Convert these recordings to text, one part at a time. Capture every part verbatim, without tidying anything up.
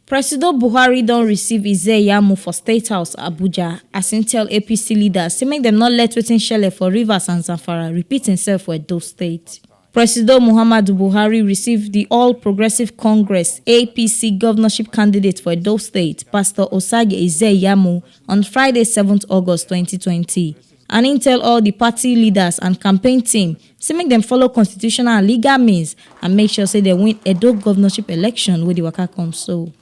Presido Buhari don receive Ize Iyamu for State House, Abuja, as im tell A P C leaders say make dem no let wetin shele for Rivers and Zamfara repeat himself for Edo State. Presido Muhammadu Buhari receive the All Progressive Congress, A P C, governorship candidate for Edo State, Pastor Osage Ize Iyamu, on Friday, seventh August twenty twenty. And im tell all the party leaders and campaign team say make dem follow constitutional and legal means and make sure say dem win Edo governorship election wey dey waka come so.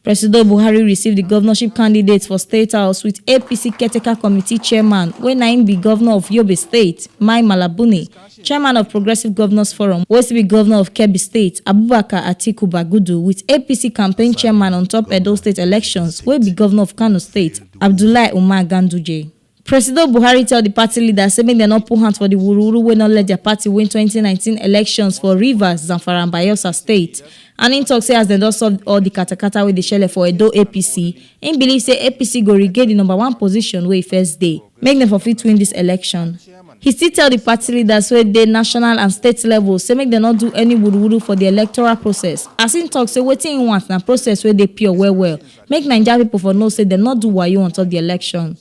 Presido Buhari receive the governorship candidates for State House with A P C caretaker committee chairman, wey na im be governor of Yobe State, Mai Malabuni, chairman of Progressive Governors Forum, wey still be governor of Kebbi State, Abubakar Atiku Bagudu, with A P C campaign chairman on top Edo State elections, wey be governor of Kano State, Abdullahi Umar Ganduje. Presido Buhari tell the party leaders say make dem no put hand for the wuruwuru wey no let their party win twenty nineteen elections for Rivers, Zamfara and Bayelsa State. And im talk say as dem don solve all the katakata wey dey shele for Edo A P C, im believe say A P C go regain the number one position wey e first dey. Make dem for fit win this election. He still tell the party leaders wey dey national and state level say make dem no do any wuruwuru for the electoral process. As im talk say wetin im want na process wey dey pure well well. Make Naija people for know say dem no do wayo on top the election.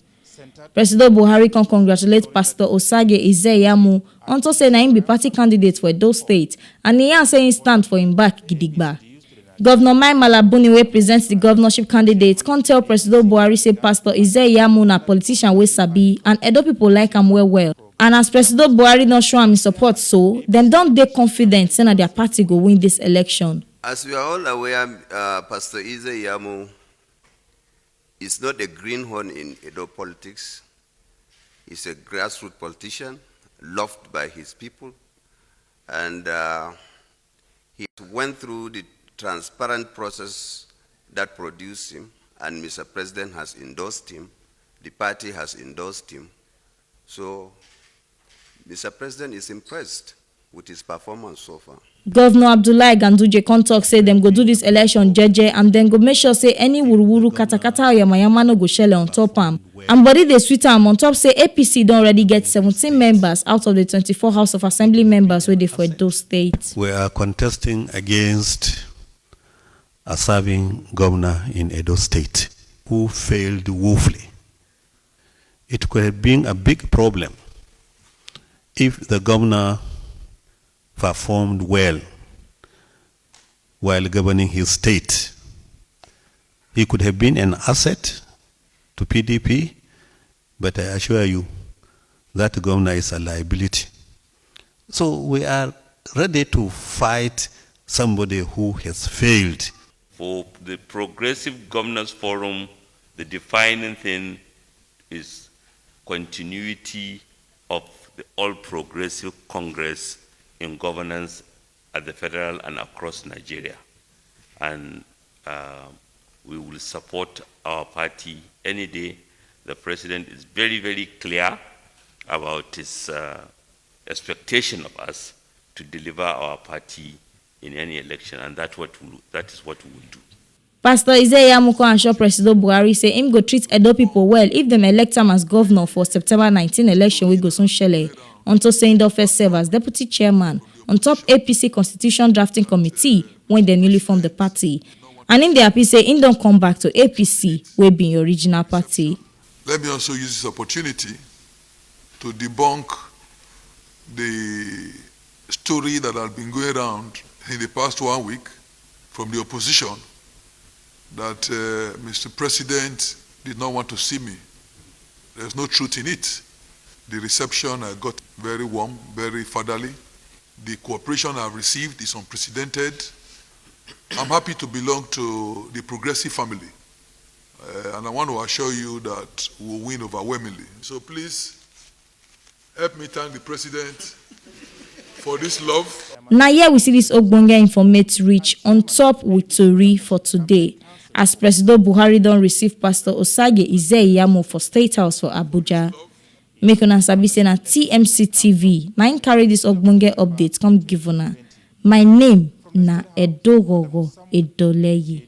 Presido Buhari come congratulate Pastor Osage Ize Iyamu unto say na im be party candidate for Edo State, and he yarn say im stand for im back gidigba. Governor Mai Malabuni, wey present the governorship candidate, come tell Presido Buhari say Pastor Ize Iyamu na politician wey sabi and Edo people like am well well. And as Presido Buhari don show am im support so, dem don dey confident say na their party go win this election. As we are all aware, uh, Pastor Ize Iyamu is not a greenhorn in Edo politics. He's a grassroots politician, loved by his people, and uh, he went through the transparent process that produced him, and Mister President has endorsed him, the party has endorsed him. So, Mister President is impressed with his performance so far. Governor Abdullahi Ganduje come talk say dem go do this election jeje and dem go make sure say any wuruwuru, katakata or yamayama no go shele on top am. And body dey sweet am on top say A P C don already get seventeen members out of the twenty-four House of Assembly members wey dey for Edo State. We are contesting against a serving governor in Edo State who failed woefully. It could have been a big problem if the governor performed well while governing his state. He could have been an asset to P D P, but I assure you that governor is a liability. So we are ready to fight somebody who has failed. For the Progressive Governors Forum, the defining thing is continuity of the All Progressive Congress in governance at the federal and across Nigeria. And uh, we will support our party any day. The president is very, very clear about his uh, expectation of us to deliver our party in any election, and that what we, that is what we will do. Pastor Ize Iyamu come assure Presido Buhari say im go treat Edo people well if dem elect am as governor for September nineteen election wey go soon shele, unto say im don first serve as deputy chairman on top A P C constitution drafting committee when dem newly form the party. And im dey happy say im don come back to A P C wey be im original party. Let me also use this opportunity to debunk the story that has been going around in the past one week from the opposition that uh, Mister President did not want to see me. There's no truth in it. The reception I got very warm, very fatherly. The cooperation I've received is unprecedented. I'm happy to belong to the progressive family, uh, and I want to assure you that we'll win overwhelmingly. So please help me thank the president for this love. Na here we see this ogbonge informate reach on top with tori for today. As Presido Buhari don receive Pastor Osage Ize Iyamu for State House for Abuja. Make una sabi say na T M C T V na im carry this ogbonge update come give una. My name na Edogogo Edoleye.